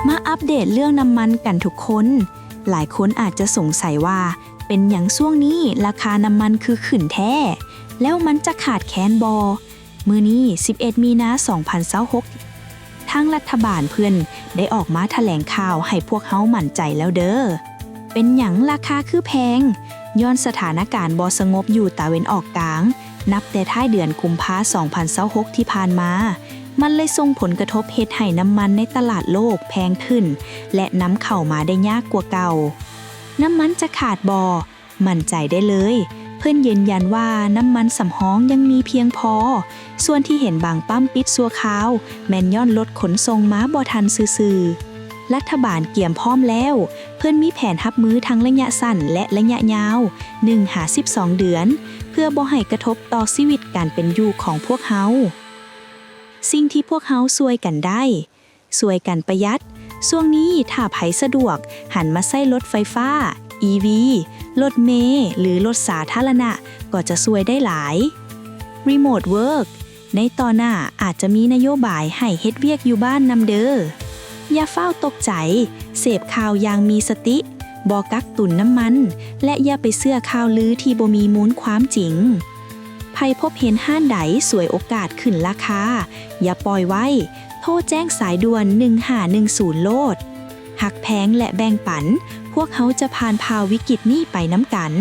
ມາອັບເດດເລື່ອງນ້ຳມັນກັນທຸກຄົນ. ຫຼາຍຄົນອາດຈະສົງໄສວ່າ ເປັນຫຍັງຊ່ວງນີ້ລາຄານ້ຳມັນຄືຂຶ້ນແທ້? ແລ້ວມັນຈະຂາດແຄນບໍ່? ມື້ນີ້ ສິບເອັດ ມີນາ ສອງພັນຊາວຫົກ ທາງລັດຖະບານເພິ່ນໄດ້ອອກມາຖະແຫຼງຂ່າວໃຫ້ພວກເຮົາໝັ້ນໃຈແລ້ວເດີ້. ເປັນຫຍັງລາຄາຄືແພງ? ຍ້ອນສະຖານະການບໍ່ສະຫງົບຢູ່ຕາເວັນອອກກາງ ນັບແຕ່ທ້າຍເດືອນກຸມພາ ສອງພັນຊາວຫົກ ທີ່ຜ່ານມາ, ມັນເລີຍສົ່ງຜົນກະທົບເຮັດໃຫ້ນ້ຳມັນໃນຕະຫຼາດໂລກແພງຂຶ້ນ ແລະ ນຳເຂົ້າມາໄດ້ຍາກກວ່າເກົ່າ. ນ້ຳມັນຈະຂາດບໍ່? ໝັ້ນໃຈໄດ້ເລີຍ, ເພິ່ນຢືນຢັນວ່ານ້ຳມັນສຳຮອງຍັງມີພຽງພໍ, ສ່ວນທີ່ເຫັນບາງປ້ຳປິດຊົ່ວຄາວ ແມ່ນຍ້ອນລົດຂົນສົ່ງມາບໍ່ທັນຊື່ໆ. ລັດຖະບານກຽມພ້ອມແລ້ວ, ເພິ່ນມີແຜນຮັບມືທັງໄລຍະສັ້ນ ແລະ ໄລຍະຍາວ ໜຶ່ງຫາສິບສອງເດືອນ ເພື່ອບໍ່ໃຫ້ກະທົບຕໍ່ຊີວິດການເປັນຢູ່ຂອງພວກເຮົາ. ສິ່ງທີ່ພວກເຮົາຊ່ວຍກັນໄດ້, ຊ່ວຍກັນປະຢັດ. ຊ່ວງນີ້ຖ້າໃຜສະດວກ, ຫັນມາໃຊ້ລົດໄຟຟ້າ, ອີ ວີ, ລົດເມ ຫຼື ລົດສາທາລະນະ ກໍຈະຊ່ວຍໄດ້ຫຼາຍ. Remote work ໃນຕໍ່ໜ້າອາດຈະມີນະໂຍບາຍໃຫ້ເຮັດວຽກຢູ່ບ້ານນຳເດີ້. ຢ່າຟ້າວຕົກໃຈ, ເສບຂ່າວຢ່າງມີສະຕິ, ບໍ່ກັກຕຸນນ້ຳມັນ ແລະ ຢ່າໄປເຊື່ອຂ່າວລືທີ່ບໍ່ມີມູນຄວາມຈິງ. ໃຜພົບເຫັນຮ້ານໃດສວຍໂອກາດຂຶ້ນລາຄາ, ຢ່າປ່ອຍໄວ້, ໂທແຈ້ງສາຍດ່ວນ ໜຶ່ງຫ້າໜຶ່ງສູນ ໂລດ. ຮັກແພງ ແລະ ແບ່ງປັນ, ພວກເຮົາຈະຜ່ານຜ່າວວິກິດນີ້ໄປນຳກັນ.